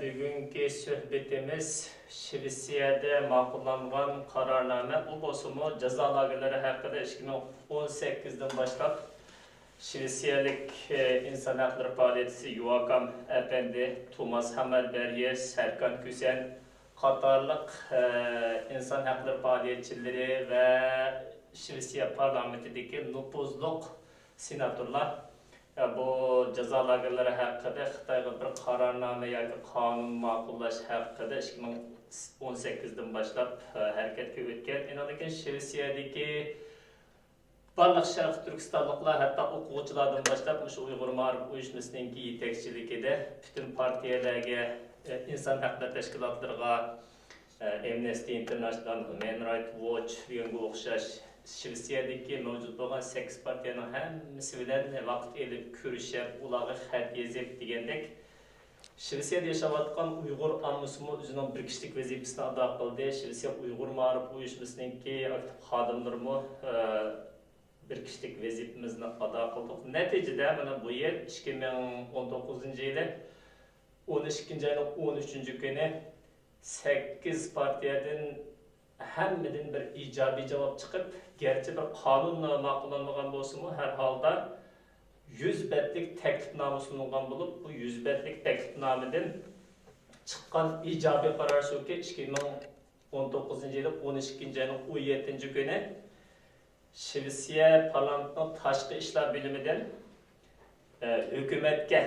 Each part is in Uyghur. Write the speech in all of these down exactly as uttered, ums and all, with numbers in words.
بۈگۈنكى سۆھبىتىمىز شىۋېتسىيەدە ماقۇللانغان قارارنامە، ئۇ بولسىمۇ جازا لاگېرلىرى ھەققىدە. ئىككى مىڭ ئون سەككىزدىن باشلاپ شىۋېتسىيەلىك، ئى، ئىنسان ھەقلىرى پائالىيەتچىسى يوئاكام ئەپەندى، توماس ھاممەربەرگېر، سەركان كۈسەن قاتارلىق، ئى، ئىنسان ھەقلىرى پائالىيەتچىلىرى ۋە شىۋېتسىيە پارلامېنتىدىكى نوپۇزلۇق سېناتورلار، ئى، بۇ جازا لاگېرلىرى ھەققىدە خىتايغا بىر قارارنامە ياكى قانۇن ماقۇللاش ھەققىدە ئىككى مىڭ ئون سەككىزدىن باشلاپ، ئى، ھەرىكەتكە ئۆتكەن. ئاندىن كېيىن شىۋېتسىيەدىكى بارلىق شەرقىي تۈركىستانلىقلار، ھەتتا ئوقۇغۇچىلاردىن باشلاپ، مۇشۇ ئۇيغۇر مائارىپ ئۇيۇشمىسىنىڭكى يېتەكچىلىكىدە پۈتۈن پارتىيەلەرگە، ئى، ئىنسان ھەقلىرى تەشكىلاتلىرىغا، ئى، ئەمنىستى ئىنتېرناشنال، ھيۇمەن رايت ۋوچ دېگەنگە ئوخشاش، شىۋېتسىيەدىكى مەۋجۇت بولغان سەككىز پارتىيەنىڭ ھەممىسى بىلەن ۋاقىت ئېلىپ كۆرۈشۈپ، ئۇلارغا خەت يېزىپ دېگەندەك، شىۋېتسىيەدە ياشاۋاتقان ئۇيغۇر ئاممىسىمۇ ئۆزىنىڭ بىر كىشىلىك ۋەزىپىسىنى ئادا قىلدى. شىۋېتسىيە ئۇيغۇر مائارىپ ئۇيۇشمىسىنىڭكى ئاكتىپ خادىملىرىمۇ، ئە، بىر كىشىلىك ۋەزىپىمىزنى ئادا قىلدۇق. نەتىجىدە، مانا بۇ يىل، ئىككى مىڭ ئون توققۇزىنچى يىلى ئون ئىككىنچى ئاينىڭ ئون ئۈچىنچى كۈنى سەككىز پارتىيەدىن ھەممىدىن بىر ئىجابىي جاۋاب چىقىپ، گەرچە بىر قانۇن ماقۇللانمىغان بولسىمۇ، ھەر ھالدا يۈز بەتلىك تەكلىپنامە سۇنۇلغان بولۇپ، بۇ يۈز بەتلىك تەكلىپنامىدىن چىققان ئىجابىي قارار شۇكى، ئىككى مىڭ ئون توققۇزىنچى يىلى ئون ئىككىنچى ئاينىڭ ئون يەتتىنچى كۈنى شىۋېتسىيە پارلامېنتىنىڭ تاشقى ئىشلار بۆلۈمىدىن، ئە، ھۆكۈمەتكە،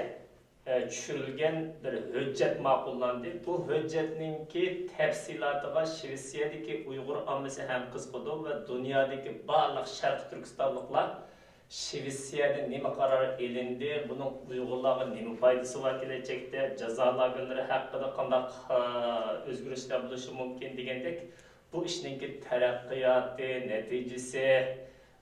ئە، چۈشۈرۈلگەن بىر ھۆججەت ماقۇللاندى. بۇ ھۆججەتنىڭكى تەپسىلاتىغا شىۋېتسىيەدىكى ئۇيغۇر ئاممىسى ھەم قىزىقىدۇ ۋە دۇنيادىكى بارلىق شەرقىي تۈركىستانلىقلار شىۋېتسىيەدە نېمە قارار ئېلىندى، بۇنىڭ ئۇيغۇرلارغا نېمە پايدىسى بار، كېلەچەكتە جازا لاگېرلىرى ھەققىدە قانداق، ئە، ئۆزگىرىشلەر بولۇشى مۇمكىن دېگەندەك، بۇ ئىشنىڭكى تەرەققىياتى، نەتىجىسى،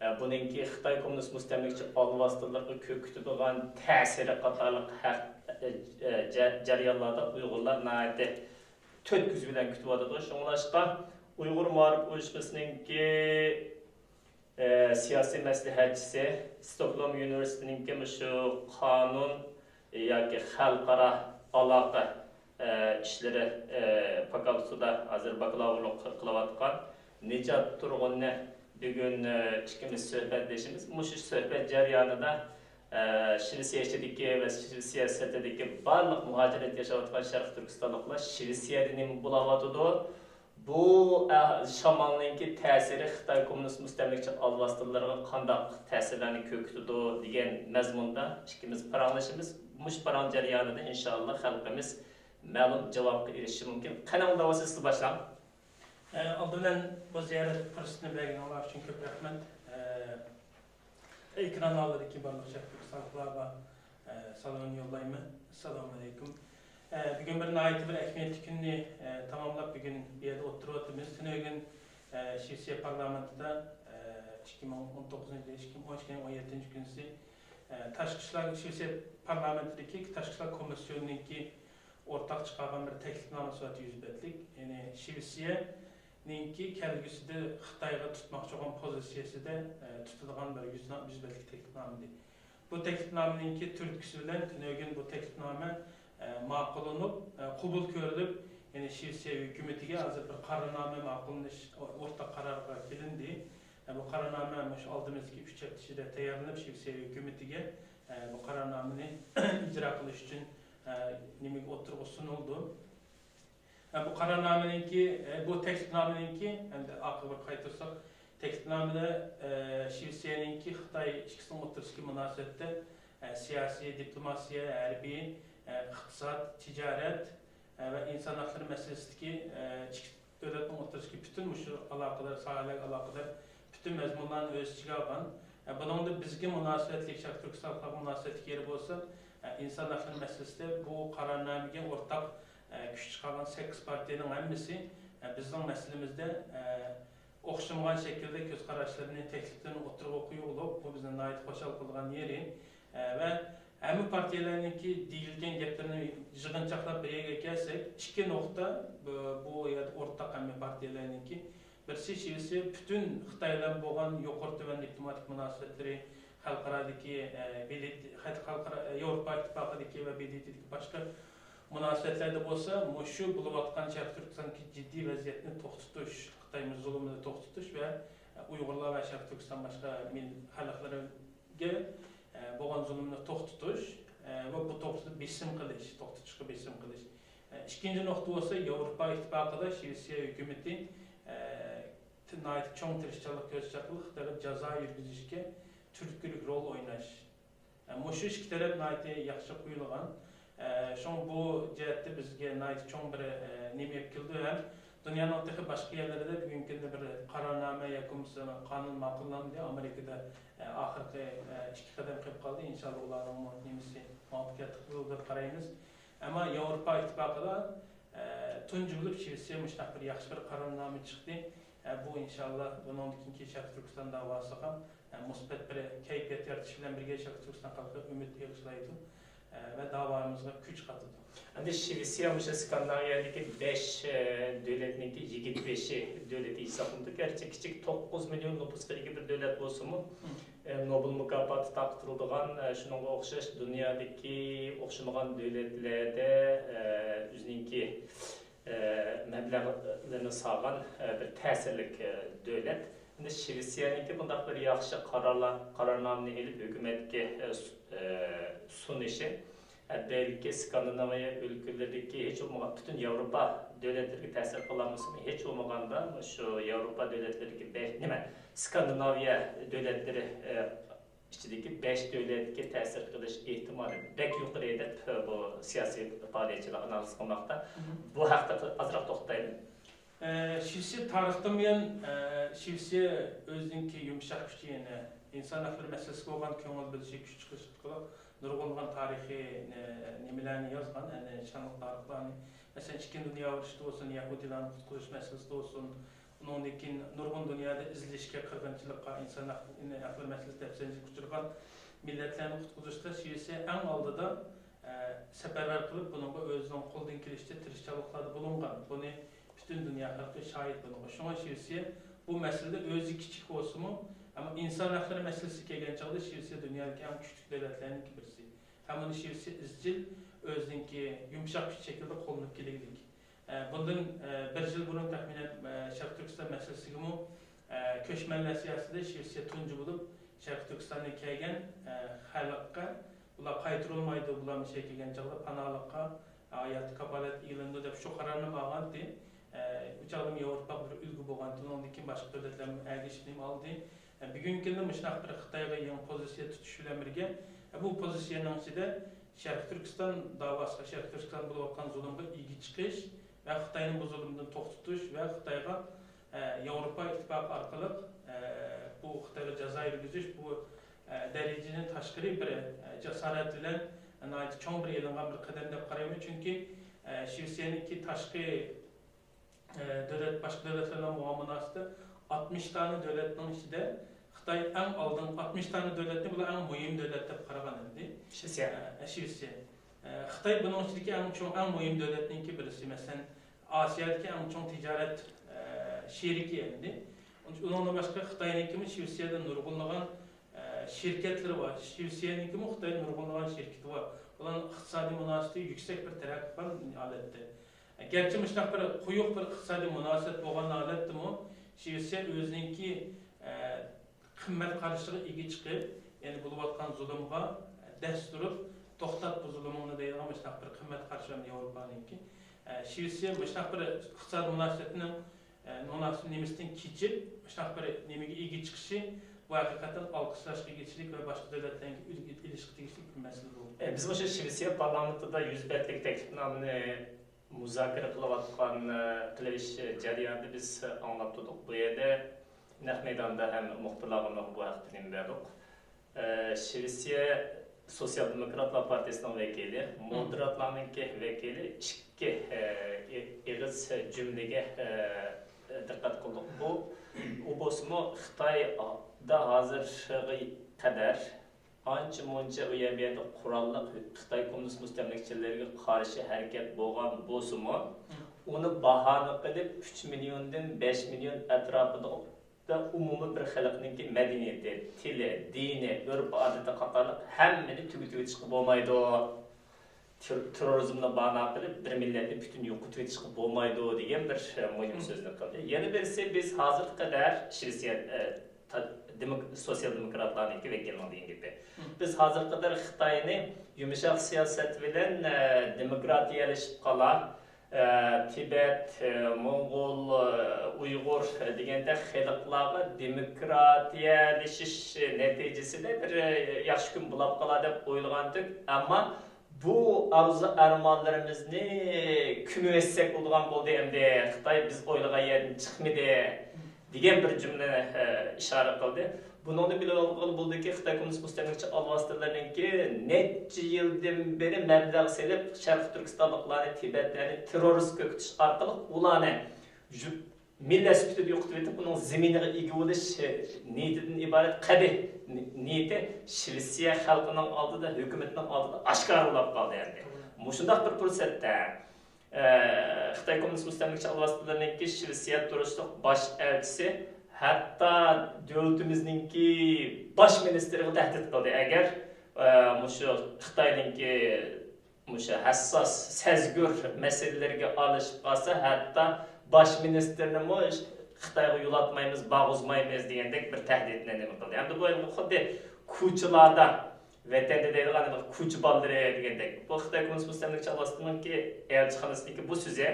ئە، بۇنىڭكى خىتاي كوممۇنىست مۇستەملىكىچى ئالۋاستىلىرىغا كۆرسىتىدىغان تەسىرى قاتارلىق ھەق، ئە، ئە، جە-، جەريانلاردا ئۇيغۇرلار ناھايىتى تۆت كۆز بىلەن كۈتۈۋاتىدۇ. شۇڭلاشقا ئۇيغۇر مائارىپ ئۇيۇشمىسىنىڭكى، ئە، سىياسىي مەسلىھەتچىسى، ستوكھولم ئۇنىۋېرسىتېتىنىڭكى مۇشۇ قانۇن ياكى خەلقئارا ئالاقە، ئە، ئىشلىرى، ئە، فاكۇلتېتىدا ھازىر باكلاۋۇرلۇق قىلىۋاتقان نىجات تۇرغۇننى بۈگۈن، ئە، ئىككىمىز سۆھبەتلىشىمىز. مۇشۇ سۆھبەت جەريانىدا، ئە، شىۋېتسىيە ئىچىدىكى ۋە شىۋېتسىيە سىرتىدىكى بارلىق مۇھاجىرەتتە ياشاۋاتقان شەرقىي تۈركىستانلىقلار شىۋېتسىيەدە نېمە بولۇۋاتىدۇ؟ بۇ، ئە، شامالنىڭكى تەسىرى خىتاي كوممۇنىست مۇستەملىكىچى ئالۋاستىلىرىغا قانداق تەسىرلەرنى كۆرسىتىدۇ دېگەن مەزمۇندا ئىككىمىز پاراڭلىشىمىز. مۇشۇ پاراڭ جەريانىدا ئىنشائاللا خەلقىمىز مەلۇم جاۋابقا ئېرىشىشى مۇمكىن. قېنىڭ، داۋۇت، سىز باشلاڭ. ئە، ئالدى بىلەن بۇ زىيارەت پۇرسىتىنى بەرگىنىڭلار ئۈچۈن كۆپ رەھمەت. ئە، ئېكران ئالدىدىكى بارلىق شەرقىي تۈركىستانلىقلارغا، ئە، سالام يوللايمەن. ئەسسالامۇ ئەلەيكۇم. ئە، بۈگۈن بىر ناھايىتى بىر ئەھمىيەتلىك كۈننى، ئە، تاماملاپ بۈگۈن بۇ يەردە ئولتۇرۇۋاتىمىز. تۈنۈگۈن، ئە، شىۋېتسىيە پارلامېنتىدا، ئە، ئىككى مىڭ ئون توققۇزىنچى يىل، ئىككى مىڭ ئون ئىككىنچى ئون يەتتىنچى كۈنىسى، ئە، تاشقى ئىشلار، شىۋېتسىيە پارلامېنتىدىكى تاشقى ئىشلار كومىسسىيونىنىڭكى ئورتاق چىقارغان بىر تەكلىپنامىسى بار، يۈز بەتلىك. يەنى شىۋېتسىيەنىڭكى كەلگۈسىدە خىتايغا تۇتماقچى بولغان پوزىتسىيەسىدە، ئە، تۇتىدىغان بىر يۈز، يۈز بەتلىك تەكلىپنامىدى. بۇ تەكلىپنامىنىڭكى تۈرتكىسى بىلەن تۈنۈگۈن بۇ تەكلىپنامە، ئە، ماقۇللىنىپ، ئە، قوبۇل كۆرۈلۈپ، يەنى شىۋېتسىيە ھۆكۈمىتىگە ھازىر بىر قارارنامە ماقۇللىنىش، ئورتاق قارارغا كېلىندى. ئە، بۇ قارارنامە مۇشۇ ئالدىمىزدىكى ئۈچ ھەپتە ئىچىدە تەييارلىنىپ، شىۋېتسىيە ھۆكۈمىتىگە، ئە، بۇ قارارنامىنى ئىجرا قىلىش ئۈچۈن، ئە، نېمىگە ئوتتۇرىغا سۇنۇلىدۇ. ئە، بۇ قارارنامىنىڭكى، ئە، بۇ تەكلىپنامىنىڭكى، ئەمدى ئارقىغا بىر قايتۇرساق، تەكلىپنامىدە، ئە، شىۋېتسىيەنىڭكى خىتاي ئىككىسىنىڭ ئوتتۇرىسىدىكى مۇناسىۋەتتە، ئە، سىياسىي، دىپلوماتىيە، ھەربىي، ئە، ئىقتىساد، تىجارەت، ئە، ۋە ئىنسان ھەقلىرى مەسىلىسىدىكى، ئە، ئىككى دۆلەتنىڭ ئوتتۇرىسىدىكى پۈتۈن مۇشۇ ئالاقىدار ساھەلەرگە ئالاقىدار پۈتۈن مەزمۇنلارنى ئۆز ئىچىگە ئالغان. ئە، بۇنىڭدا بىزگە مۇناسىۋەتلىك، شەرقىي تۈركىستانلىقلارغا مۇناسىۋەتلىك يېرى بولسا، ئە، ئىنسان ھەقلىرى مەسىلىسىدە بۇ قارارنامىگە ئورتاق، ئە، كۈچ چىقارغان سەككىز پارتىيەنىڭ ھەممىسى، ئە، بىزنىڭ مەسىلىمىزدە، ئە، ئوخشىمىغان شەكىلدە كۆز قاراشلىرىنى، تەكلىپلىرىنى ئوتتۇرىغا قويۇۋالۇپ، بۇ بىزنى ناھايىتى خۇشال قىلىدىغان يېرى. ئە، ۋە ھەممە پارتىيەلەرنىڭكى دېيىلگەن گەپلىرىنى يىغىنچاقلاپ بىر يەرگە كەلسەك، ئىككى نۇقتا بۇ، بۇ يەردە ئورتاق ھەممە پارتىيەلەرنىڭكى. بىرسى، شىۋېتسىيە پۈتۈن خىتاي بىلەن بولغان يۇقىرى تۆۋەن دىپلوماتىك مۇناسىۋەتلىرى، خەلقئارادىكى، ئە، بېلىت-، خەت-، خەلقئارا، ئە، ياۋروپا ئىتتىپاقىدىكى ۋە ب د ت دىكى باشقا مۇناسىۋەتلەردە بولسا مۇشۇ بولۇۋاتقان شەرقىي تۈركىستاندىكى جىددىي ۋەزىيەتنى توختىتىش، خىتاي زۇلۇمىنى توختىتىش ۋە ئۇيغۇرلار ۋە شەرقىي تۈركىستان باشقا مىل-، خەلقلىرىگە بولغان زۇلۇمنى توختىتىش ۋە بۇ توغرىسىدا بېسىم قىلىش، توختىتىشقا بېسىم قىلىش. ئىككىنچى نۇقتا بولسا ياۋروپا ئىتتىپاقىدا شىۋېتسىيە ھۆكۈمىتى ناھايىتى چوڭ تىرىشچانلىق كۆرسىتىش ئارقىلىق خىتايغا جازا يۈرگۈزۈشكە تۈرتكىلىك رول ئويناش. مۇشۇ ئىككى تەرەپ ناھايىتى ياخشى قويۇلغان. شۇڭا بۇ جەھەتتە بىزگە ناھايىتى چوڭ بىر نېمە ئېلىپ كېلىدۇ ھەم دۇنيانىڭ تېخى باشقا يەرلىرىدە بۈگۈنكى كۈندە بىر قارارنامە ياكى بولمىسا قانۇن ماقۇللاندى. ئامېرىكىدا ئاخىرقى ئىككى قەدەم قېلىپ قالدى. ئىنشاللا ئۇلارنىڭمۇ نېمىسى مۇۋەپپەقىيەتلىك بولىدۇ دەپ قارايمىز. ئەمما ياۋروپا ئىتتىپاقىدا تۇنجى بولۇپ شىۋېتسىيە مۇشۇنداق بىر ياخشى بىر قارارنامە چىقتى. بۇ ئىنشاللا بۇنىڭدىن كېيىنكى شەرقىي تۈركىستان داۋاسىغا مۇسبەت بىر كەيپىيات يارىتىش بىلەن بىرگە شەرقىي تۈركىستان خەلقىگە ئۈمىد بېغىشلايدۇ ۋە داۋامىزغا كۈچ قاتىدۇ. ئەمدى شىۋېتسىيە مۇشۇ سكاندىناۋىيەدىكى بەش دۆلەتنىڭكى يىگىت بېشى دۆلىتى ھېسابلىنىدۇ. گەرچە كىچىك توققۇز مىليون نوپۇسقا ئىگە بىر دۆلەت بولسىمۇ، نوبېل مۇكاپاتى تارقىتىلىدىغان، شۇنىڭغا ئوخشاش دۇنيادىكى ئوخشىمىغان دۆلەتلەردە ئۆزىنىڭكى مەبلەغلىرىنى سالغان بىر تەسىرلىك دۆلەت. ئەمدى شىۋېتسىيەنىڭكى بۇنداق بىر ياخشى قارارلار، قارارنامىنى ئېلىپ ھۆكۈمەتكە سۇنۇشى بەلكى سكاندىناۋىيە ئۆلكىلىرىدىكى ھېچ بولمىغان پۈتۈن ياۋروپا دۆلەتلىرىگە تەسىر قىلالمىسىمۇ، ھېچ بولمىغاندا شۇ ياۋروپا دۆلەتلىرىدىكى بەش، نېمە، سكاندىناۋىيە دۆلەتلىرى ئىچىدىكى بەش دۆلەتكە تەسىر قىلىش ئېھتىمالى بەك يۇقىرى دەپ بۇ سىياسىي پائالىيەتچىلەر ئانالىز قىلماقتا. بۇ ھەقتە ئازراق توختايلى. شىۋېتسىيە تارىختىن بۇيان، شىۋېتسىيە ئۆزىنىڭكى يۇمشاق كۈچى، يەنى ئىنسان ھەقلىرى مەسىلىسىگە بولغان كۆڭۈل بۆلۈشى، كۈچ چىقىرىش ئارقىلىق نۇرغۇنلىغان تارىخىي نېمىلەرنى يازغان، يەنى شانلىق تارىخلارنى، مەسىلەن، ئىككىنچى دۇنيا ئۇرۇشىدا بولسۇن، يەھۇدىيلارنى قۇتقۇزۇش مەسىلىسىدە بولسۇن، ئۇنىڭدىن كېيىن نۇرغۇن دۇنيادا ئىزدىنىشكە، قىرغىنچىلىققا، ئىنسان ھەق-، ھەقلىرى مەسىلىسى دەپسەندىچىلىككە ئۇچرىغان مىللەتلەرنى قۇتقۇزۇشتا شىۋېتسىيە ئەڭ ئالدىدا، ئە، سەپەرۋەر قىلىپ، بۇنىڭغا ئۆزىنىڭ قولىدىن كېلىشىچە تىرىشچانلىقلاردا بولۇنغان. بۇنى پۈتۈن دۇنيا خەلقى شاھىت بۇنىڭغا. شۇڭا شىۋېتسىيە بۇ مەسىلىدە ئۆزى كىچىك بولسىمۇ، ئەمما ئىنسان ھەقلىرى مەسىلىسىگە كەلگەن چاغدا شىۋېتسىيە دۇنيادىكى ئەڭ كۈچلۈك دۆلەتلەرنىڭكى بىرسى. ھەم ئۇنى شىۋېتسىيە ئىزچىل ئۆزىنىڭكى يۇمشاق كۈچ شەكلىدە قوللىنىپ كېلىگۈدەك. ئە، بۇندىن، ئە، بىر يىل بۇرۇن تەخمىنەن، ئە، شەرقىي تۈركىستان مەسىلىسىگىمۇ، ئە، كۆچمەنلەر سىياسىتىدە شىۋېتسىيە تۇنجى بولۇپ شەرقىي تۈركىستاندىن كەلگەن، ئە، خەلققە، بۇلار قايتۇرۇلمايدۇ، بۇلار مۇشۇ يەرگە كەلگەن چاغدا پاناھلىققا، ھاياتىي كاپالەت ئېلىنىدۇ دەپ شۇ قارارنى ئالغانىدى. ئە، ئۇ چاغدىمۇ ياۋروپاغا بىر ئۈلگە بولغانىدى، ئۇنىڭدىن كېيىن باشقا دۆلەتلەرمۇ ئەگىشىپ نېمە ئالدى. بۈگۈنكى كۈندە مۇشۇنداق بىر خىتايغا يېڭى پوزىتسىيە تۇتۇش بىلەن بىرگە، بۇ پوزىتسىيەنىڭ ئىچىدە شەرقىي تۈركىستان داۋاسىغا، شەرقىي تۈركىستان بولۇۋاتقان زۇلۇمغا ئىگە چىقىش ۋە خىتاينى بۇ زۇلۇمدىن توختىتىش ۋە خىتايغا، ئە، ياۋروپا ئىتتىپاقى ئارقىلىق، ئە، بۇ خىتايغا جازا يۈرگۈزۈش، بۇ، ئە، دەرىجىدىن تاشقىرى بىر، ئە، جاسارەت بىلەن ناھايىتى چوڭ بىر ئېلىنغان بىر قەدەم دەپ قارايمەن. چۈنكى، ئە، شىۋېتسىيەنىڭكى تاشقى ئە، دۆلەت، باشقا دۆلەتلەر بىلەن بولغان مۇناسىۋىتى ئاتمىش دانە دۆلەتنىڭ ئىچىدە خىتاي ئەڭ ئالدىنقى، ئاتمىش دانە دۆلەتنى بۇلار ئەڭ مۇھىم دۆلەت دەپ قارىغان ئىدى. شىۋېتسىيە. ئە، شىۋېتسىيە. ئە، خىتاي بۇنىڭ ئىچىدىكى ئەڭ چوڭ، ئەڭ مۇھىم دۆلەتنىڭكى بىرسى. مەسىلەن، ئاسىيادىكى ئەڭ چوڭ تىجارەت، ئە، شېرىكى ئەمدى. ئۇنىڭدىن باشقا خىتاينىڭكىمۇ شىۋېتسىيەدە نۇرغۇنلىغان، ئە، شىركەتلىرى بار. شىۋېتسىيەنىڭكىمۇ خىتايدا نۇرغۇنلىغان شىركىتى بار. بۇلارنىڭ ئىقتىسادىي مۇناسىۋىتى يۈكسەك بىر تەرەققىي قىلغان ھالەتتە. گەرچە مۇشۇنداق بىر قويۇق بىر ئىقتىسادىي مۇناسىۋەت بولغان ھالەتتىمۇ، شىۋېتسىيە ئۆزىنىڭكى، ئە، قىممەت قارىشىغا ئىگە چىقىپ، يەنى بولۇۋاتقان زۇلۇمغا دەس تۇرۇپ، توختات بۇ زۇلۇمۇڭنى دەيدىغان مۇشۇنداق بىر قىممەت قارىشى بار ياۋروپانىڭكى. ئە، شىۋېتسىيە مۇشۇنداق بىر ئىقتىسادىي مۇناسىۋەتنىڭ، ئە، مۇناسىۋەت نېمىسىدىن كېچىپ، مۇشۇنداق بىر نېمىگە ئىگە چىقىشى، بۇ ھەقىقەتەن ئالقىشلاشقا ئىگىچىلىك ۋە باشقا دۆلەتلەرگە ئۈلگە ئېلىشقا تېگىشلىك بىر مەسىلە بۇ. ئە، بىز مۇشۇ شىۋېتسىيە پارلامېنتىدا يۈز بەتلىك تەكلىپنامىنى مۇزاكىرە قىلىۋاتقان، قىلىش جەريانىدا بىز ئاڭلاپ تۇردۇق. بۇ يەردە نەق مەيداندا ھەم مۇخبىرلارغىمۇ بۇ ھەقتە نېمە بەردۇق. شىۋېتسىيە سوتسىيال دېموكراتلار پارتىيىسىنىڭ ۋەكىلى، مودېراتلارنىڭكى ۋەكىلى ئىككى ئېغىز جۈملىگە دىققەت قىلدۇق. بۇ، ئۇ بولسىمۇ خىتايدا ھازىرغا قەدەر ئانچە-مۇنچە ئۇ يەر بۇ يەردە قوراللىق خىتاي كوممۇنىست مۇستەملىكىچىلىرىگە قارشى ھەرىكەت بولغان بولسىمۇ، ئۇنى باھانە قىلىپ ئۈچ مىليوندىن بەش مىليون ئەتراپىدا ئومۇمىي بىر خەلقنىڭكى مەدەنىيىتى، تىلى، دىنى، ئۆرپ-ئادىتى قاتارلىق ھەممىنى تۈگىتىۋېتىشقا بولمايدۇ. تېر-، تېررورىزمنى بانا قىلىپ، بىر مىللەتنى پۈتۈن يوقىتىۋېتىشقا بولمايدۇ دېگەن بىر، ئە، مۇھىم سۆزنى قىلدى. يەنە بىرسى، بىز ھازىرغا قەدەر شىۋېتسىيە، ئە، تا-، دېموك-، سوتسىيال دېموكراتلارنىڭكى ۋەكىلىنىڭ دېگەن گېپى. بىز ھازىرغا قەدەر خىتاينى يۇمشاق سىياسەت بىلەن، ئە، دېموكراتىيەلىشىپ قالا، ئە، تىبەت، ئە، موڭغۇل، ئە، ئۇيغۇر، ئە، دېگەندەك خەلقلەرگە دېموكراتىيەلىشىش نەتىجىسىدە بىر، ئە، ياخشى كۈن بولاپ قالار دەپ ئويلىغانتۇق. ئەمما بۇ ئارزۇ ئارمانلىرىمىزنى كۆمۈۋەتسەك بولىدىغان بولدى ئەمدى. خىتاي بىز ئويلىغان يەردىن چىقمىدى، دېگەن بىر جۈملىنى، ئە، ئىشارە قىلدى. بۇنىڭدىن بىلىۋالغىلى بولىدۇكى، خىتاي كوممۇنىست مۇستەملىكىچى ئالۋاستىلىرىنىڭكى نەچچە يىلدىن بېرى مەبلەغ سېلىپ، شەرقىي تۈركىستانلىقلارنى، تىبەتلەرنى تېررورىست كۆرسىتىش ئارقىلىق ئۇلارنى يۇ-، مىللەت سۈپىتىدە يوقىتىۋېتىپ، ئۇنىڭ زېمىنىغا ئىگە بولۇش نىيىتىدىن ئىبارەت قەبىھ نى-، نىيىتى شىۋېتسىيە خەلقىنىڭ ئالدىدا، ھۆكۈمىتىنىڭ ئالدىدا ئاشكارا بولاپ قالدى ئەمدى. مۇشۇنداق بىر پۇرسەتتە، ئە، خىتاي كوممۇنىست مۇستەملىكىچى ئالۋاستىلىرىنىڭكى شىۋېتسىيە تۇرۇشلۇق باش ئەلچىسى، ھەتتا دۆلىتىمىزنىڭكى باش مىنىستىرىغا تەھدىت قىلدى. ئەگەر، ئە، مۇشۇ خىتاينىڭكى مۇشۇ ھەسساس، سەزگۈر مەسىلىلەرگە ئارىلىشىپ قالسا، ھەتتا باش مىنىستىرنىمۇ خىتايغا يولاتمايمىز، بارغۇزمايمىز دېگەندەك بىر تەھدىتنى نېمە قىلدى. ئەمدى بۇ خۇددى كوچىلاردا، ۋەتەندە دەيدىغان كوچا بالىلىرى دېگەندەك. بۇ خىتاي كوممۇنىست مۇستەملىكىچى ئالۋاستىنىڭكى ئەلچىخانىسىنىڭكى بۇ سۆزى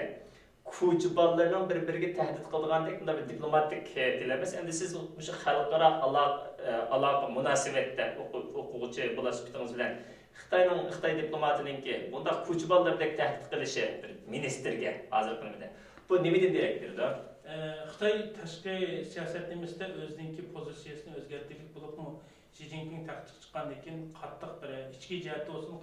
كوچا بالىلىرىنىڭ بىر-بىرىگە تەھدىت قىلىدىغاندەك بۇنداق بىر دىپلوماتىك، ئە، تىل ئەمەس. ئەمدى سىز مۇشۇ خەلقئارا ئالاق-، ئە، ئالاقە مۇناسىۋەتتە ئوقۇ-، ئوقۇغۇچى بولاش سۈپىتىڭىز بىلەن خىتاينىڭ، خىتاي دىپلوماتىنىڭكى بۇنداق كوچا بالىلىرىدەك تەھدىت قىلىشى بىر مىنىستىرگە ھازىرقى نېمىدە، بۇ نېمىدىن دېرەك بېرىدۇ؟ ئە، خىتاي تاشقى سىياسەت نېمىسىدە ئۆزىنىڭكى پوزىتسىيەسىنى ئۆزگەرتكىلى بولۇپمۇ، شى جىنپىڭ تەختكە چىققاندىن كېيىن قاتتىق بىر ئىچكى جەھەتتە بولسۇن،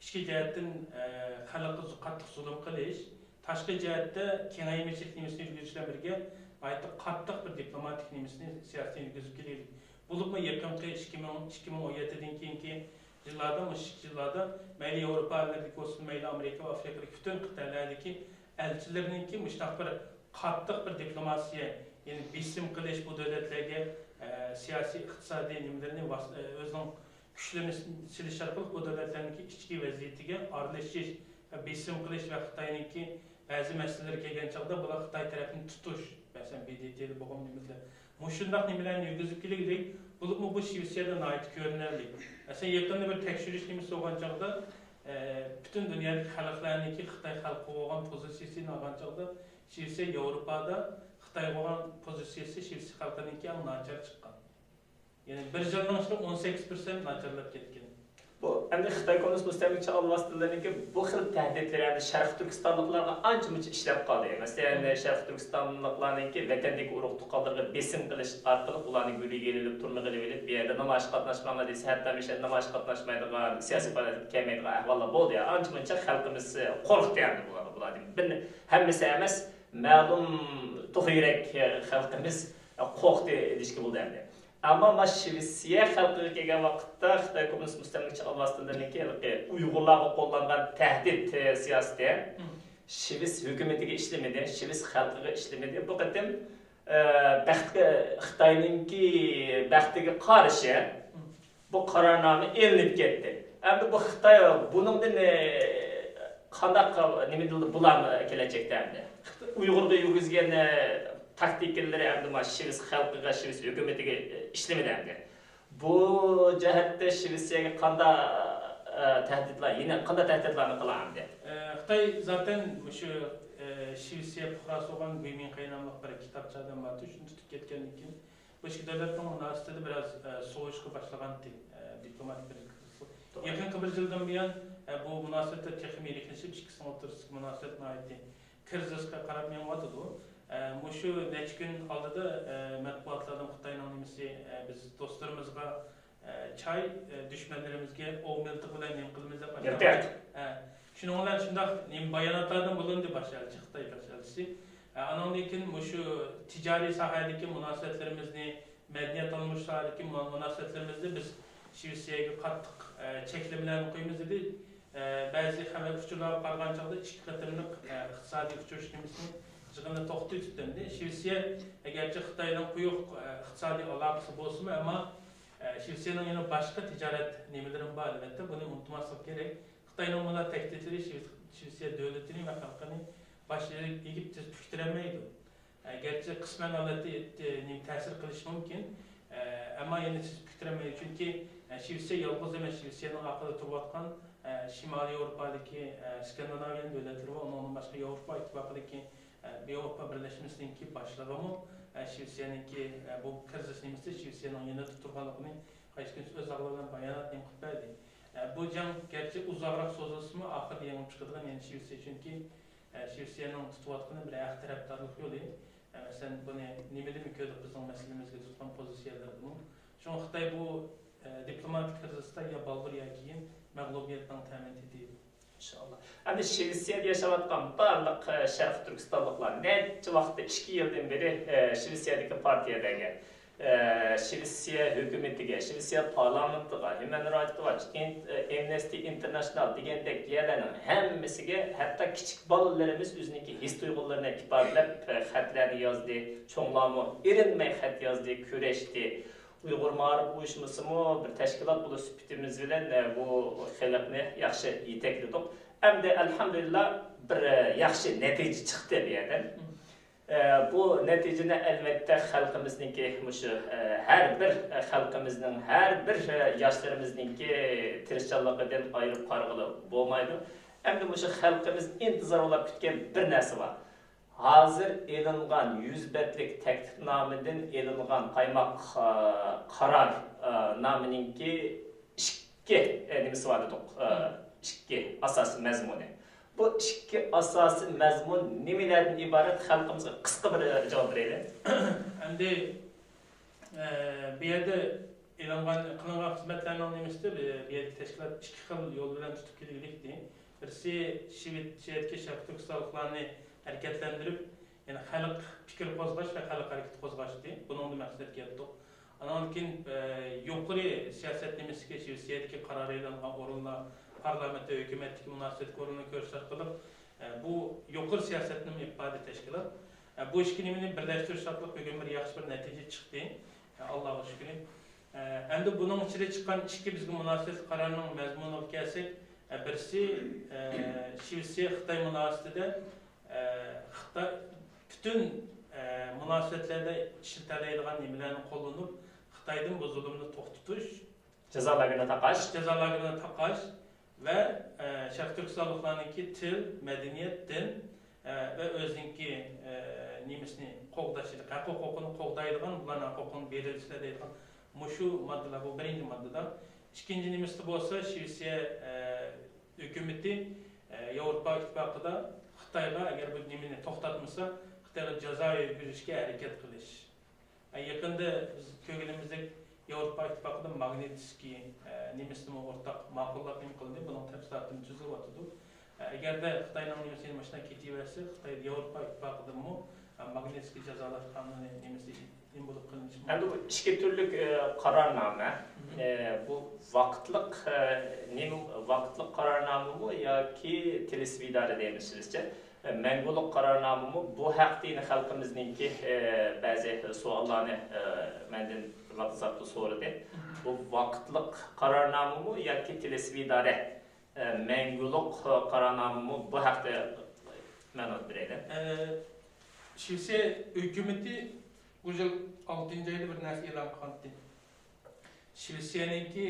ئىچكى جەھەتتىن، ئە، خەلققە زۇ-، قاتتىق زۇلۇم قىلىش، تاشقى جەھەتتە كېڭەيمىچىلىك نېمىسىنى يۈرگۈزۈش بىلەن بىرگە، ناھايىتى قاتتىق بىر دىپلوماتىك نېمىسىنى، سىياسىتىنى يۈرگۈزۈپ كېلىۋاتىدۇ. بولۇپمۇ يېقىنقى ئىككى مىڭ، ئىككى مىڭ ئون يەتتىدىن كېيىنكى يىللاردا، مۇشۇ يىللاردا مەيلى ياۋروپا ئەللىرىدىكى بولسۇن، مەيلى ئامېرىكا ۋە ئافرىقىدىكى پۈتۈن قىتئەلەردىكى ئەلچىلىرىنىڭكى مۇشۇنداق بىر قاتتىق بىر دىپلوماتىيە، يەنى بېسىم قىلىش، بۇ دۆلەتلەرگە، ئە، سىياسىي، ئىقتىسادىي نېمىلىرىنى ۋاس-، ئە، ئۆزىنىڭ كۈچلىرىنى سېلىش ئارقىلىق بۇ دۆلەتلەرنىڭكى ئىچكى ۋەزىيىتىگە ئارىلىشىش، بېسىم قىلىش ۋە خىتاينىڭكى بەزى مەسىلىلەرگە كەلگەن چاغدا بۇلار خىتاي تەرەپىنى تۇتۇش، مەسىلەن، ب د ت بولغان نېمىلەر. مۇشۇنداق نېمىلەرنى يۈرگۈزۈپ كېلىگۈدەك، بولۇپمۇ بۇ شىۋېتسىيەدە ناھايىتى كۆرۈنەرلىك. مەسىلەن، يېقىندا بىر تەكشۈرۈش نېمىسى بولغان چاغدا، ئە، پۈتۈن دۇنيادىكى خەلقلەرنىڭكى خىتاي خەلقىگە بولغان پوزىتسىيىسىنى ئالغان چاغدا، شىۋېتسىيە ياۋروپادا خىتايغا بولغان پوزىتسىيىسى شىۋېتسىيە خەلقىنىڭكى ئەڭ ناچار چىققان. يەنى بىر يىلنىڭ ئىچىدە ئون سەككىز پىرسەنت ناچارلاپ كەتكەن. بۇ ئەمدى خىتاي كوممۇنىست مۇستەملىكىچى ئالۋاستىلىرىنىڭكى بۇ خىل تەھدىتلىرى ئەمدى شەرقىي تۈركىستانلىقلارغا ئانچە-مۇنچە ئىشلەپ قالدى. مەسىلەن، شەرقىي تۈركىستانلىقلارنىڭكى ۋەتەندىكى ئۇرۇق-تۇغقانلىرىغا بېسىم قىلىش ئارقىلىق ئۇلارنى گۆرۈگە ئېلىپ، تۈرمىگە ئېلىۋېلىپ، بۇ يەردە نامايىشقا قاتناشماڭلار دېسە، ھەتتا مۇشۇ يەردە نامايىشقا قاتناشمايدىغان، سىياسىي پائالىيەتكە كەلمەيدىغان ئەھۋاللار بولدى. ئانچە-مۇنچە خەلقىمىز قورقتى ئەمدى بۇلارغا. بۇلاردىن بىر، ھەممىسى ئەمەس، مەلۇم توخۇ يۈرەك خەلقىمىز قورقتى دېيىشكە بولىدۇ ئەمدى. ئەمما مانا شىۋېتسىيە خەلقىگە كەلگەن ۋاقىتتا خىتاي كوممۇنىست مۇستەملىكىچى ئالۋاستىلىرىنىڭكى ھېلىقى ئۇيغۇرلارغا قوللانغان تەھدىت، ئە، سىياسىتى شىۋېتس ھۆكۈمىتىگە ئىشلىمىدى، شىۋېتس خەلقىگە ئىشلىمىدى. بۇ قېتىم، ئە، بەختكە، خىتاينىڭكى بەختىگە قارشى بۇ قارارنامە ئېلىنىپ كەتتى. ئەمدى بۇ خىتاي بۇنىڭدىن، ئە، قانداق، نېمە دېيىلدى، بۇلار كېلەچەكتە ئەمدى ئۇيغۇرغا يۈرگۈزگەن، ئە، تاكتىكىلىرى ئەمدى مانا شىۋېتس خەلقىگە، شىۋېتس ھۆكۈمىتىگە، ئە، ئىشلىمىدى ئەمدى. بۇ جەھەتتە شىۋېتسىيەگە قانداق، ئە، تەھدىتلەر، يەنە قانداق تەھدىتلەرنى قىلار ئەمدى؟ ئە، خىتاي زاتەن مۇشۇ، ئە، شىۋېتسىيە پۇقراسى بولغان گۇي مىڭخېي ناملىق بىر كىتابچى ئادەم بارتى، شۇنى تۇتۇپ كەتكەندىن كېيىن، بۇ ئىككى دۆلەتنىڭ مۇناسىۋىتىدە بىراز، ئە، سوۋۇشقا باشلىغانتى، ئە، دىپلوماتىك بىر توغرا. يېقىنقى بىر يىلدىن بۇيان، ئە، بۇ مۇناسىۋەتلەر تېخىمۇ يىرىكلىشىپ، ئىككىسىنىڭ ئوتتۇرىسىدىكى مۇناسىۋەت ناھايىتى كىرىزىسقا قاراپ مېڭىۋاتىدۇ. ئە، مۇشۇ نەچچە كۈن ئالدىدا، ئە، مەتبۇئاتلاردىن خىتاينىڭ نېمىسى، ئە، بىز دوستلىرىمىزغا، ئە، چاي، ئە، دۈشمەنلىرىمىزگە ئوۋ مىلتىقى بىلەن نېمە قىلىمىز دەپ مىلتىق. ئە، شۇنىڭ بىلەن شۇنداق نېمە باياناتلاردىن بولۇندى باش ئەلچى، خىتاي باش ئەلچىسى. ئە، ئانىڭدىن كېيىن مۇشۇ تىجارىي ساھەدىكى مۇناسىۋەتلىرىمىزنى، مەدەنىيەت ئالمىشىش ساھەدىكى مۇ-، مۇناسىۋەتلىرىمىزدە بىز شىۋېتسىيەگە قاتتىق، ئە، چەكلىمىلەرنى قويىمىز دېدى. ئە، بەزى خەۋەر ئۇچۇرلارغا قارىغان چاغدا ئىككى قېتىملىق، ئە، ئىقتىسادىي ئۇچرىشىش نېمىسىنى يىغىننى توختىتىۋېتىپتۇ. ئەمدى شىۋېتسىيە ئەگەرچە خىتاينىڭ قويۇق، ئە، ئىقتىسادىي ئالاقىسى بولسىمۇ، ئەمما، ئە، شىۋېتسىيەنىڭ يەنە باشقا تىجارەت نېمىلىرىمۇ بار، ئەلۋەتتە، بۇنى ئۇنتۇماسلىق كېرەك. خىتاينىڭ مۇنداق تەھدىتلىرى شىۋ-، شىۋېتسىيە دۆلىتىنى ۋە خەلقىنى باش ئېگىپ تېز پۈكتۈرەلمەيدۇ. ئە، گەرچە قىسمەن ھالەتتە، ئە، نېمە تەسىر قىلىشى مۇمكىن، ئە، ئەمما يەنە تېز پۈكتۈرەلمەيدۇ. چۈنكى، ئە، شىۋېتسىيە يالغۇز ئەمەس، شىۋېتسىيەنىڭ ئارقىدا تۇرۇۋاتقان، ئە، شىمالىي ياۋروپادىكى، ئە، سكاندىناۋىيە دۆلەتلىرى ۋە ئۇنىڭدىن باشقا ياۋروپا ئىتتىپاقىدىكى، ئە، ياۋروپا بىرلەشمىسىنىڭكى باشلىقىمۇ، ئە، شىۋېتسىيەنىڭكى، ئە، بۇ كىرىزىس نېمىسى شىۋېتسىيەنىڭ يېنىدا تۇرغانلىقىنى قايسى كۈنى ئۆز ئاغزى بىلەن بايانات نېمە قىلىپ بەردى. ئە، بۇ جەڭ گەرچە ئۇزاقراق سوزۇلسىمۇ، ئاخىرىدا يېڭىپ چىقىدىغان يەنە شىۋېتسىيە، چۈنكى، ئە، شىۋېتسىيەنىڭ تۇتۇۋاتقىنى بىر ھەق تەرەپدارلىق يولى. ئە، مەسىلەن، بۇنى نېمىدىمۇ كۆردۇق بىزنىڭ مەسىلىمىزگە تۇتقان پوزىتسىيەلىرىدىمۇ. شۇڭا خىتاي بۇ، ئە، دىپلوماتىك كىرىزىستا يا بالدۇر يا كېيىن مەغلۇبىيەتنىڭ تەمىنى تېتىيدۇ. ئىنشائاللا. ئەمدى شىۋېتسىيەدە ياشاۋاتقان بارلىق، ئە، شەرقىي تۈركىستانلىقلار نەچچە ۋاقىتتا، ئىككى يىلدىن بېرى، ئە، شىۋېتسىيەدىكى پارتىيەلەرگە، ئە، شىۋېتسىيە ھۆكۈمىتىگە، شىۋېتسىيە پارلامېنتىغا، ھيۇمەن رايتس ۋاتچ، ئىن-، ئە، ئەمنېستى ئىنتېرناشنال دېگەندەك يەرلەرنىڭ ھەممىسىگە، ھەتتا كىچىك بالىلىرىمىز ئۆزىنىڭكى ھېس تۇيغۇلىرىنى ئىپادىلەپ، ئە، خەتلەرنى يازدى. چوڭلارمۇ ئېرىنمەي خەت يازدى، كۈرەشتى. ئۇيغۇر مائارىپ ئۇيۇشمىسىمۇ بىر تەشكىلات بولۇش سۈپىتىمىز بىلەن، ئە، بۇ خەلقنى ياخشى يېتەكلىدۇق. ئەمدى ئەلھەمدۇلىللا بىر، ئە، ياخشى نەتىجە چىقتى بۇ يەردىن. ئە، بۇ نەتىجىنى ئەلۋەتتە خەلقىمىزنىڭكى مۇشۇ، ئە، ھەر بىر، ئە، خەلقىمىزنىڭ، ھەر بىر، ئە، ياشلىرىمىزنىڭكى تىرىشچانلىقىدىن ئايرىپ قارىغىلى بولمايدۇ. ئەمدى مۇشۇ خەلقىمىز ئىنتىزار ئويلاپ كۈتكەن بىر نەرسە بار. ھازىر ئېلىنغان يۈز بەتلىك تەكلىپنامىدىن ئېلىنغان قايماق، ئا، قارار، ئا، نامىنىڭكى ئىككى، ئە، نېمىسى بار دېدۇق، ئا، ئىككى ئاساسىي مەزمۇنى. بۇ ئىككى ئاساسىي مەزمۇن نېمىلەردىن ئىبارەت؟ خەلقىمىزگە قىسقا بىر، ئە، جاۋاب بېرەيلى. ئەمدى، ئە، بۇ يەردە ئېلىنغان، قىلىنغان خىزمەتلەرنىڭ نېمىسىدە، بۇ يەردىكى تەشكىلات ئىككى خىل يول بىلەن تۇتۇپ كېلىۋېلىكتى. بىرسى شىۋېتسىيەدىكى شەرقىي تۈركىستانلىقلارنى ھەرىكەتلەندۈرۈپ، يەنى خەلق پىكرى قوزغاش ۋە خەلق ھەرىكىتى قوزغاشتى. بۇنىڭدا مەقسەتكە يەتتۇق. ئانان كېيىن، ئە، يۇقىرى سىياسەت نېمىسىگە، شىۋېتسىيەدىكى قارار ئېلىنغان ئورۇنلار، پارلامېنت ۋە ھۆكۈمەتتىكى مۇناسىۋەتلىك ئورۇننى كۆرسەتكىلى، ئە، بۇ يۇقىرى سىياسەتنى ئېلىپ باردى تەشكىلات. ئە، بۇ ئىككى نېمىنى بىرلەشتۈرۈش ئارقىلىق بۈگۈن بىر ياخشى بىر نەتىجە چىقتى. ئە، ئاللاغا شۈكرى. ئە، ئەمدى بۇنىڭ ئىچىدە چىققان ئىككى بىزگە مۇناسىۋەتلىك قارارنىڭ مەزمۇنىغا كەلسەك، ئە، بىرسى، ئە، شىۋېتسىيە خىتاي مۇناسىۋىتىدە، ئە، خىتاي پۈتۈن، ئە، مۇناسىۋەتلەردە ئىشلىتەلەيدىغان نېمىلەرنى قوللىنىپ، خىتايدىن بۇ زۇلۇمنى توختىتىش، جازا لاگېرىنى تاقاش. جازا لاگېرىنى تاقاش ۋە، ئە، شەرقىي تۈركىستانلىقلارنىڭكى تىل، مەدەنىيەت، دىن، ئە، ۋە ئۆزىنىڭكى، ئە، نېمىسىنى قوغداش، ھەق ھوقۇقىنى قوغدايدىغان، بۇلارنىڭ ھەق ھوقۇقىنى بېرىلسىلە دەيدىغان مۇشۇ ماددىلار، بۇ بىرىنچى ماددىدا. ئىككىنچى نېمىسىدە بولسا شىۋېتسىيە، ئە، ھۆكۈمىتى، ئە، ياۋروپا ئىتتىپاقىدا خىتايغا ئەگەر بۇ نېمىنى توختاتمىسا، خىتايغا جازا يەتكۈزۈشكە ھەرىكەت قىلىش. ئە، يېقىندا بىز كۆرگىنىمىزدەك ياۋروپا ئىتتىپاقىدا ماگنىتسكىي، ئە، نېمىسىنىمۇ ئورتاق ماقۇللاپ نېمە قىلدى، بۇنىڭ تەپسىلاتىنى تۈزۈۋاتىدۇ. ئە، ئەگەردە خىتاينىڭ نېمىسى مۇشۇنداق كېتىۋەرسە، خىتاي ياۋروپا ئىتتىپاقىدىمۇ، ئە، ماگنىتسكىي جازالاش قانۇنى نېمىسى نېمە بولۇپ قىلىنىشى ئەمدى بۇ ئىككى تۈرلۈك، ئە، قارارنامە، ئە، بۇ ۋاقىتلىق، ئە، نېمە، ۋاقىتلىق قارارنامىمۇ ياكى تىلسىۋىدارە دەيمىز سىزچە؟ مەڭگۈلۈك قارارنامىمۇ؟ بۇ ھەقتە يەنە خەلقىمىزنىڭكى، ئە، بەزى سوئاللارنى، ئە، مەندىن بىر زاپتا سورىدى. بۇ ۋاقىتلىق قارارنامىمۇ ياكى تىلسىۋىدارە، ئە، مەڭگۈلۈك قارارنامىمۇ؟ بۇ ھەقتە مەلۇمات بېرەيلى. ئە، شىۋېتسىيە ھۆكۈمىتى بۇ يىل ئالتىنچى ئايدا بىر نەرسە ئېلان قىلغانتى. شىۋېتسىيەنىڭكى،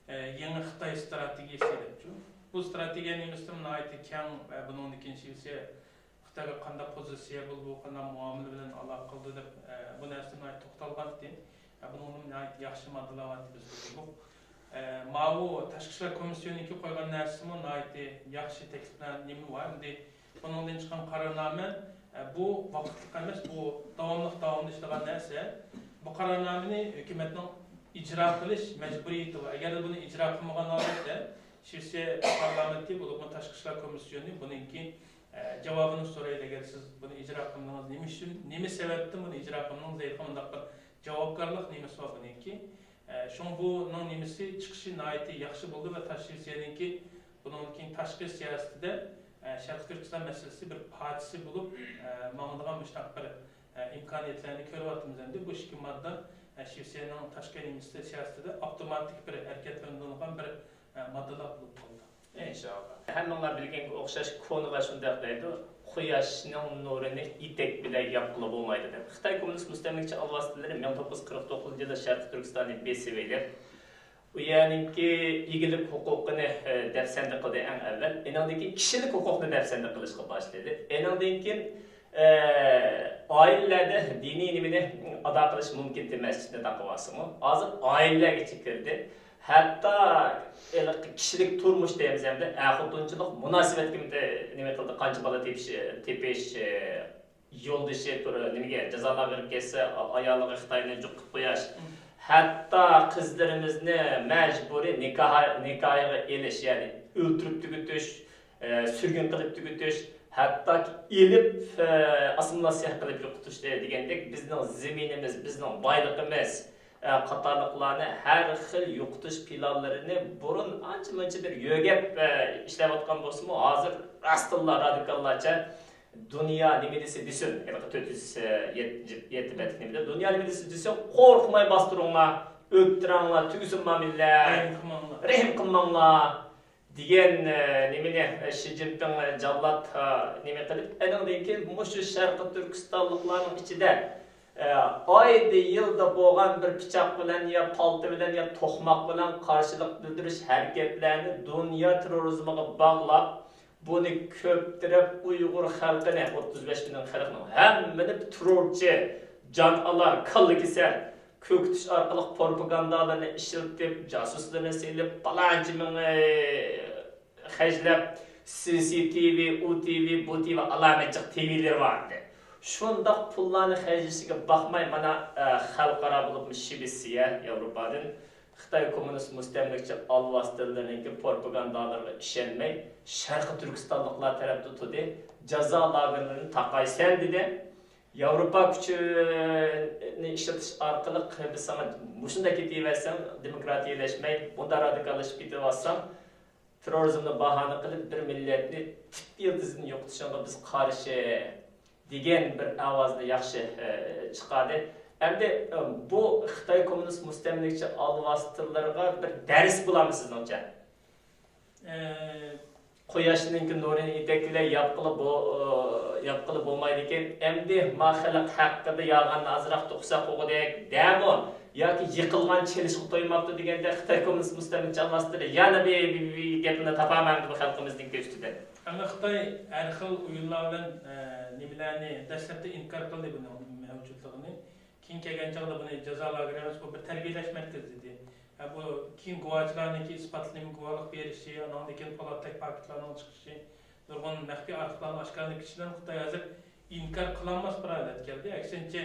ئە، يېڭى خىتاي ئىستراتېگىيەسى دەپچۇ. بۇ ئىستراتېگىيە نېمىسىدىمۇ ناھايىتى كەڭ ۋە بۇنىڭدىن كېيىن شىۋېتسىيە خىتايغا قانداق پوزىتسىيە بولىدۇ، قانداق مۇئامىلە بىلەن ئالاقە قىلىدۇ دەپ، ئە، بۇ نەرسىدە ناھايىتى توختالغانتى. ئە، بۇنىڭدىن ناھايىتى ياخشى ماددىلار بار، بىز بىلدۇق. ئە، ماۋۇ تاشقى ئىشلار كومىسسىيونىنىڭكى قويغان نەرسىسىمۇ ناھايىتى ياخشى تەكلىپلەر نېمە بار. ئەمدى بۇنىڭدىن چىققان قارارنامە، ئە، بۇ ۋاقىتلىق ئەمەس، بۇ داۋاملىق داۋاملىشىدىغان نەرسە. بۇ قارارنامىنى ھۆكۈمەتنىڭ ئىجرا قىلىش مەجبۇرىيىتى بار. ئەگەر بۇنى ئىجرا قىلمىغان ھالەتتە، شىۋېتسىيە پارلامېنتى، بولۇپمۇ تاشقى ئىشلار كومىسسىيونى بۇنىڭكى، ئە، جاۋابىنى سورايدۇ. ئەگەر سىز بۇنى ئىجرا قىلمىدىڭىز، نېمە ئۈچۈن، نېمە سەۋەبتىن بۇنى ئىجرا قىلمىدىڭىز دەيدىغان مۇنداق بىر جاۋابكارلىق نېمىسى بار بۇنىڭكى. ئە، شۇڭا بۇنىڭ نېمىسى، چىقىشى ناھايىتى ياخشى بولدى ۋە تاش شىۋېتسىيەنىڭكى بۇنىڭدىن كېيىن تاشقى سىياسىتىدە، ئە، شەرقىي تۈركىستان مەسىلىسى بىر پارچىسى بولۇپ، ئە، ماڭىدىغان مۇشۇنداق بىر، ئە، ئىمكانىيەتلەرنى كۆرۈۋاتىمىز. ئەمدى بۇ ئىككى ماددا، ئە، شىۋېتسىيەنىڭ تاشقى نېمىسى سىياسىتىدە ئاپتوماتىك بىر ھەرىكەتلىنىدىغان بىر، ئە، ماددىلار بولۇپ قالدى. ئىنشائاللا. ھەممىڭلار بىلگەنگە ئوخشاش، كونىلار شۇنداق دەيدۇ، «قۇياشنىڭ نۇرىنى ئېتەك بىلەن ياپقىلى بولمايدۇ» دەپ. خىتاي كوممۇنىست مۇستەملىكىچى ئالۋاستىلىرى مىڭ توققۇز يۈز قىرىق توققۇزىنچى يىلدا شەرقىي تۈركىستاننى بېسىۋېلىپ، ئۇ يەرنىڭكى ئىگىلىك ھوقۇقىنى، ئە، دەپسەندە قىلدى ئەڭ ئەۋۋەل. ئېنىڭدىن كېيىن كىشىلىك ھوقۇقنى دەپسەندە قىلىشقا باشلىدى. ئېنىڭدىن كېيىن، ئە، ئائىلىلەردە دىنىي نېمىنى ئادا قىلىش مۇمكىن ئەمەسلىكنى تاقىۋالسىمۇ، ھازىر ئائىلىلەرگىچە كىردى. ھەتتا ھېلىقى كىشىلىك تۇرمۇش دەيمىز ئەمدى، ئەر-خوتۇنچىلىق مۇناسىۋەتكىمۇ نېمە قىلدى، قانچە بالا تېپىش، تېپىش، ئە، يولدىشى تۇر-، نېمىگە، جازا لاگېرىغا كەتسە، ئا-، ئايالىغا خىتاينى جۇققا قويۇش. ھەتتا قىزلىرىمىزنى مەجبۇرىي نىكاھ، نىكاھىغا ئېلىش، يەنى ئۆلتۈرۈپ تۈگىتىش، ئە، سۈرگۈن قىلىپ تۈگىتىش، ھەتتاكى ئېلىپ، ئە، ئاسسىمىلياتسىيە قىلىپ يوقىتىش دېگەندەك، بىزنىڭ زېمىنىمىز، بىزنىڭ بايلىقىمىز، ئە، قاتارلىقلارنى ھەر خىل يوقىتىش پىلانلىرىنى بۇرۇن ئانچە-مۇنچە بىر يۆگەپ، ئە، ئىشلەۋاتقان بولسىمۇ، ھازىر راستتىنلا رادىكاللارچە دۇنيا نېمە دېسە دېسۇن، ھېلىقى تۆت يۈز يەتتە بەتلىك نېمىدە، دۇنيا نېمە دېسە دېسۇن، قورقماي باستۇرۇڭلار، ئۆلتۈرۈڭلار، تۈگىسۇن مۇئامىلىلەر، رەھىم قىلماڭلار، رەھىم قىلماڭلار دېگەن، ئە، نېمىنى، ئە، شى جىنپىڭ، ئە، جاللات، ئە، نېمە قىلىپ، ئېنىڭدىن كېيىن مۇشۇ شەرقىي تۈركىستانلىقلارنىڭ ئىچىدە، ئە، ئايدا يىلدا بولغان بىر پىچاق بىلەن يا پالتا بىلەن يا توقماق بىلەن قارشىلىق بىلدۈرۈش ھەرىكەتلەرنى دۇنيا تېررورىزمىغا باغلاپ، بۇنى كۆپتۈرۈپ ئۇيغۇر خەلقىنى، ئوتتۇز بەش مىليون خەلقنىڭ ھەممىنى تېررورچى، جان ئالار، كاللا كېسەر، كۆكۈتۈش ئارقىلىق پروپاگاندالارنى ئىشلىتىپ، جاسۇسلىرىنى سېلىپ، پالانچە مىڭ خەجلەپ، سى سى تى ۋى، ئۇ تى ۋى، بۇ تى ۋى، ئالامەت جىق تى ۋىلىرى بار ئىدى. شۇنداق پۇللارنى خەجلىشىگە باقماي، مانا، ئە، خەلقئارا بولۇپمۇ شىۋېتسىيە، ياۋروپادىن خىتاي كوممۇنىست مۇستەملىكىچى ئالۋاستىلىرىنىڭكى پروپاگاندالىرىغا ئىشەنمەي، شەرقىي تۈركىستانلىقلار تەرەپتە تۇردى. جازا لاگېرلىرىنى تاقايسەن دېدى. ياۋروپا كۈچىنى ئىشلىتىش ئارقىلىق بىز ساڭا مۇشۇنداق كېتىۋەرسەڭ، دېموكراتىيەلەشمەي، بۇنداق رادىكاللىشىپ كېتىۋاتساڭ، تېررورىزمنى باھانە قىلىپ، بىر مىللەتنى تىپ يىلتىزىدىن يوقىتىشىڭغا بىز قارشى دېگەن بىر ئاۋازنى ياخشى، ئە، چىقاردى. ئەمدى، ئە، بۇ خىتاي كوممۇنىست مۇستەملىكىچى ئالۋاستىلىرىغا بىر دەرس بولامدۇ سىزنىڭچە؟ ئە، قۇياشنىڭكى نۇرىنى ئېتەكلەي ياپقىلى بو-، ئە، ياپقىلى بولمايدىكەن. ئەمدى ما خەلق ھەققىدە يالغاننى ئازراق توقۇساق بولغۇدەك دەمۇ؟ ياكى يېقىلغان چېلىشقا تويماپتۇ دېگەندەك خىتاي كوممۇنىست مۇستەملىكىچى ئالۋاستىلىرى يەنە بىر، بىر، بىر گەپنى تاپالمايدۇ بۇ خەلقىمىزنىڭكى ئۈستىدە. ئەمما خىتاي ھەر خىل ئويۇنلار بىلەن، ئە، نېمىلەرنى دەسلەپتە ئىنكار قىلدى بۇنىڭ مەۋجۇتلۇقىنى. كېيىن كەلگەن چاغدا بۇنى جازا لاگېرى ئەمەس، بۇ بىر تەربىيەلەش مەركىزى دېدى. ھە، بۇ كېيىن گۇۋاچىلارنىڭكى ئىسپاتلىنىپ گۇۋاھلىق بېرىشى، ئانىڭدىن كېيىن پولاتتەك پاكىتلارنىڭ چىقىشى، نۇرغۇن مەخپىي ئارخىپلارنىڭ ئاشكارىلىنىپ كېتىشى بىلەن خىتاي ھازىر ئىنكار قىلالماس بىر ھالەتكە كەلدى. ئەكسىنچە،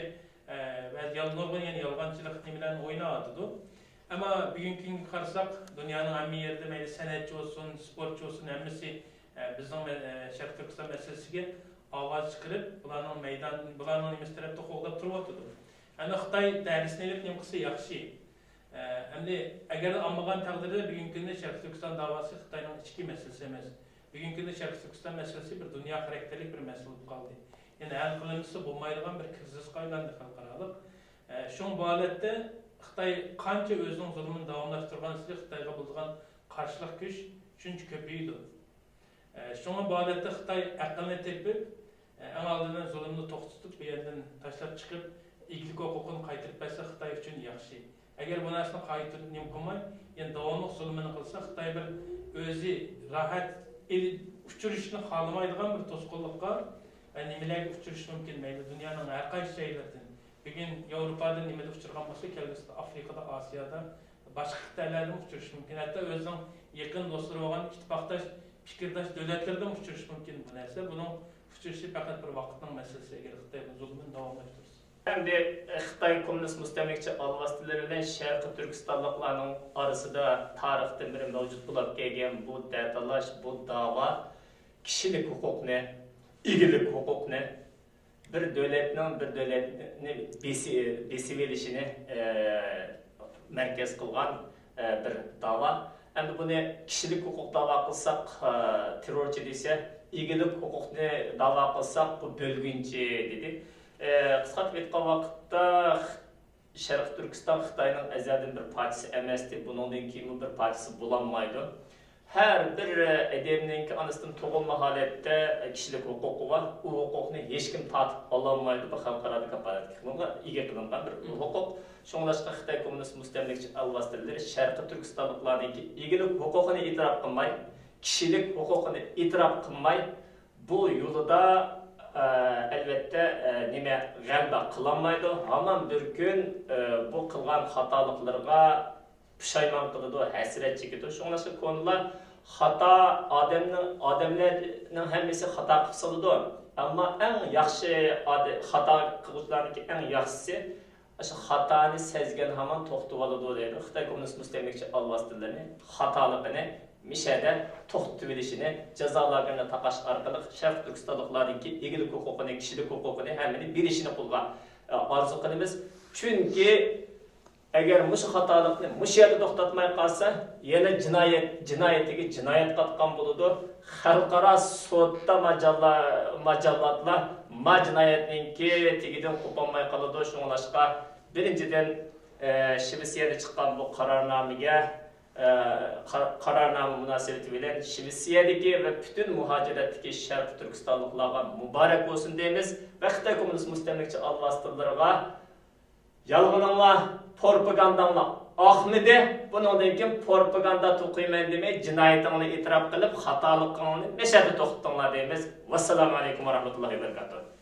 ئە، بەزى يال-، نۇرغۇن يەنە يالغانچىلىق نېمىلەرنى ئويناۋاتىدۇ. ئەمما بۈگۈنكى كۈنگە قارىساق، دۇنيانىڭ ھەممە يېرىدە مەيلى سەنئەتچى بولسۇن، سپورتچى بولسۇن، ھەممىسى، ئە، بىزنىڭ مە-، ئە، شەرقىي تۈركىستان مەسىلىسىگە ئاۋاز چىقىرىپ، بۇلارنىڭ مەيدان، بۇلارنىڭ نېمىسى تەرەپتە قوغداپ تۇرۇۋاتىدۇ. ئەمدى خىتاي دەرسنى ئېلىپ نېمە قىلسا ياخشى؟ ئە، ئەمدى ئەگەر ئالمىغان تەقدىردە بۈگۈنكى كۈندە شەرقىي تۈركىستان داۋاسى خىتاينىڭ ئىچكى مەسىلىسى ئەمەس. بۈگۈنكى كۈندە شەرقىي تۈركىستان مەسىلىسى بىر دۇنيا خاراكتېرلىك بىر مەسىلە بولۇپ قالدى. يەنى ھەل قىلىنمىسا بولمايدىغان بىر كىرىزىسقا ئايلاندى خەلقئارالىق. ئە، شۇڭا بۇ ھالەتتە خىتاي قانچە ئۆزىنىڭ زۇلمىنى داۋاملاشتۇرغانسېرى خىتايغا بولىدىغان قارشىلىق كۈچ شۇنچە كۆپىيىدۇ. ئە، شۇڭا بۇ ھالەتتە خىتاي ئەقىلنى تېپىپ، ئە، ئەڭ ئالدىدا زۇلۇمنى توختىتىپ، بۇ يەردىن تاشلاپ چىقىپ، ئىگىلىك ھوقۇقىنى قايتۇرۇپ بەرسە خىتاي ئۈچۈن ياخشى. ئەگەر بۇ نەرسىنى قايتۇرۇپ نېمە قىلماي، يەنە داۋاملىق زۇلمىنى قىلسا، خىتاي بىر ئۆزى راھەت ئېلىپ ئۇچرىشىشنى خالىمايدىغان بىر توسقۇنلۇققا ۋە نېمىلەرگە ئۇچرىشىشى مۇمكىن، مەيلى دۇنيانىڭ ھەر قايسى جايلىرىدىن. بۈگۈن ياۋروپادا نېمىدە ئۇچرىغان بولسا، كەلگۈسىدە ئافرىقىدا، ئاسىيادا، باشقا قىتئەلەردىمۇ ئۇچرىشىشى مۇمكىن. ھەتتا ئۆزىنىڭ يېقىن دوستلىرى بولغان ئىتتىپاقداش، پىكىرداش دۆلەتلىرىدىمۇ ئۇچرىشىشى مۇمكىن بۇ نەرسە. بۇنىڭ ئۇچرىشىشى پەقەت بىر ۋاقىتنىڭ مەسىلىسى، ئەگەر خىتاي بۇ زۇلمىنى داۋاملاشتۇرسا. ئەمدى خىتاي كوممۇنىست مۇستەملىكىچى ئالۋاستىلىرى بىلەن شەرقىي تۈركىستانلىقلارنىڭ ئارىسىدا تارىختىن بېرى مەۋجۇت بولۇپ كەلگەن بۇ دەتالاش، بۇ داۋا كىشىلىك ھوقۇقنى، ئىگىلىك ھوقۇقنى، بىر دۆلەتنىڭ بىر دۆلەتنى بېسى-، بېسىۋېلىشىنى، ئە، مەركەز قىلغان، ئە، بىر داۋا. ئەمدى بۇنى كىشىلىك ھوقۇق داۋا قىلساق، ئە، تېررورچى دېسە، ئىگىلىك ھوقۇقنى داۋا قىلساق، بۇ بۆلگۈنچى دېدى. ئە، قىسقارتىپ ئېيتقان ۋاقىتتا، شەرقىي تۈركىستان خىتاينىڭ ئەزەلدىن بىر پارچىسى ئەمەستى، بۇنىڭدىن كېيىنمۇ بىر پارچىسى بولالمايدۇ. ھەر بىر ئادەمنىڭكى ئانىسىدىن تۇغۇلما ھالەتتە كىشىلىك ھوقۇقى بار. ئۇ ھوقۇقنى ھېچكىم تارتىپ ئالالمايدۇ. بۇ خەلقئارا كاپالەتكە قىلىنغان، ئىگە قىلىنغان بىر ھوقۇق. شۇڭلاشقا خىتاي كوممۇنىست مۇستەملىكىچى ئەلۋاستىلىرى شەرقىي تۈركىستانلىقلارنىڭكى ئىگىلىك ھوقۇقىنى ئېتىراپ قىلماي، كىشىلىك ھوقۇقىنى ئېتىراپ قىلماي، بۇ يولىدا، ئە، ئەلۋەتتە، ئە، نېمە، غەلىبە قىلالمايدۇ. ھامان بىر كۈن، ئە، بۇ قىلغان خاتالىقلىرىغا پۇشايمان قىلىدۇ، ھەسرەت چېكىدۇ. شۇڭلاشقا كونىلار خاتا ئادەمنىڭ، ئادەملەرنىڭ ھەممىسى خاتا قىلىپ سالىدۇ. ئەمما ئەڭ ياخشى ئادە-، خاتا قىلغۇچىلارنىڭكى ئەڭ ياخشىسى ئاشۇ خاتانى سەزگەن ھامان توختىۋالىدۇ دەيدۇ. خىتاي كوممۇنىست مۇستەملىكىچى ئالۋاستىلىرىنى خاتالىقىنى مىشەدە توختىتىۋېلىشىنى، جازا لاگېرىنى تاقاش ئارقىلىق شەرقىي تۈركىستانلىقلاردىنكى ئىگىلىك ھوقۇقىنى، كىشىلىك ھوقۇقىنى ھەممىنى بېرىشىنى قولغا، ئە، ئارزۇ قىلىمىز. چۈنكى ئەگەر مۇشۇ خاتالىقنى مۇشۇ يەردە توختاتماي قالسا، يەنە جىنايەت، جىنايىتىگە جىنايەت قاتقان بولىدۇ. خەلقئارا سوتتا ماجاللا-، ماجاللاتلار ما جىنايەتنىڭكى تېگىدىن قوپالماي قالىدۇ. شۇڭلاشقا، بىرىنچىدىن، ئە، شىۋېتسىيەدە چىققان بۇ قارارنامىگە، ئە، قا-، قارارنامە مۇناسىۋىتى بىلەن شىۋېتسىيەدىكى ۋە پۈتۈن مۇھاجىرەتتىكى شەرقىي تۈركىستانلىقلارغا مۇبارەك بولسۇن دەيمىز ۋە خىتاي كوممۇنىست مۇستەملىكىچى ئالۋاستىلىرىغا يالغىنىڭلار، پروپاگانداڭلار ئاقمىدى. بۇنىڭدىن كېيىن پروپاگاندا توقۇيمەن دېمەي، جىنايىتىڭلارنى ئېتىراپ قىلىپ، خاتالىقىڭلارنى مەشەدە توختىتىڭلار دەيمىز. ۋەسسالامۇ ئەلەيكۇم ۋە رەھمەتۇللاھى ۋە بەرىكاتۇھ.